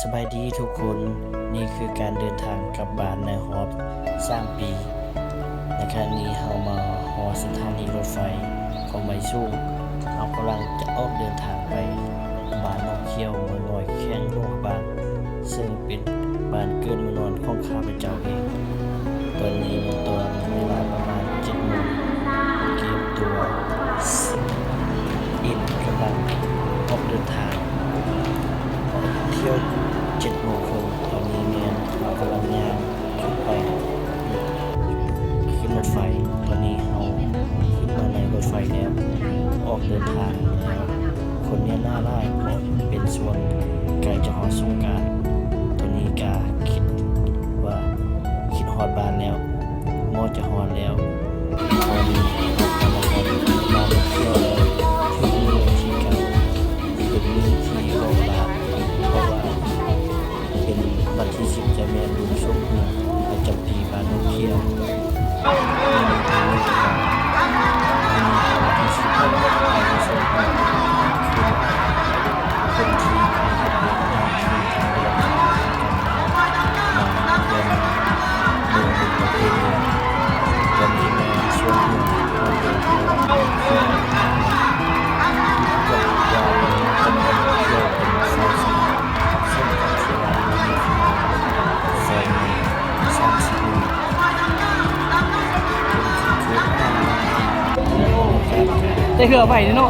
ສະບາຍດີທຸກຄົນ, ນີ້ຄືການເດີນທາງກັບບ້ານໃນຮອບສາມປີ. ໃນຂະນະນີ້ເຮົາມາຮອດສະຖານີລົດໄຟຂອງໄມສູງ. ເຮົາກຳລັງຈະອອກເດີນທາງໄປບ້ານໜອງຂຽວ ເມືອງນ້ອຍ ແຂວງຫຼວງພະບາງ, ເຊິ່ງເປັນບ້ານເກີດເມືອງນອນຂອງຂ້າພະເຈົ້າເອງ. ຕອນນີ້ມັນຕອນເວລາປະມານເຈັດໂມງ, ກຽມຕົວ ເອັນກຳລັງອອກເດີນທາງ ອອກທ່ຽວເຈັດໂມງເຄິ່ງ. ຕອນນີ້ແມ່ນເຮົາກຳລັງຍ່າງຂຶ້ນໄປ ຂຶ້ນລົດໄຟ. ຕອນນີ້ເຮົາຂຶ້ນມາໃນລົດໄຟແລ້ວ, ອອກເດີນທາງແລ້ວ. ຄົນແໜ້ນໜາຫຼາຍ ເພາະເປັນຊ່ວງໃກ້ຈະຮອດສົງການ. ຕອນນີ້ກະຄິດວ່າຄິດຮອດບ້ານແລ້ວ. ໝໍຈະຮອດແລ້ວ. ຕອນນີ້ເຮົາກຳລັງອອກມາທ່ຽວແລ້ວ, ເຖິງມື້ວັນທີເກົ້າ ເປັນມື້ທີ່ໂລກລາວ ເພາະວ່າເປັນວັນທີສິບ ຈະແມ່ນບຸນສົງເຮືອນປະຈຳປີບ້ານໜອງຂຽວ. ມື້ນີ້ເປັນມື້ທີ່ ມື້ນີ້ເປັນວັນທີສິບ ເປັນວັນສົງເຮືອນ ຄື ຄົນທີ່ໄປເຮັດວຽກງານທີ່ທາງເຮືອນກັນມາ ມາຢ້ຽມເມືອງບຸນປະເພນີ. ຕອນນີ້ມາຊ່ວງເຮືອນ ເຮົາເດີນທາງມາທ່ຽວ ຄິດວ່າເປັນການທ່ຽວເປັນສາຍສະໝັກ ສົມກັບທີ່ວ່າມີເວລາສອງໂມງສາມສິບນາທີ. ແຕ່ເຮືອໄວເນາະ.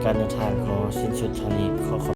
ການເດີນທາງກໍສິ້ນສຸດເທົ່ານີ້. ຂໍຂອບ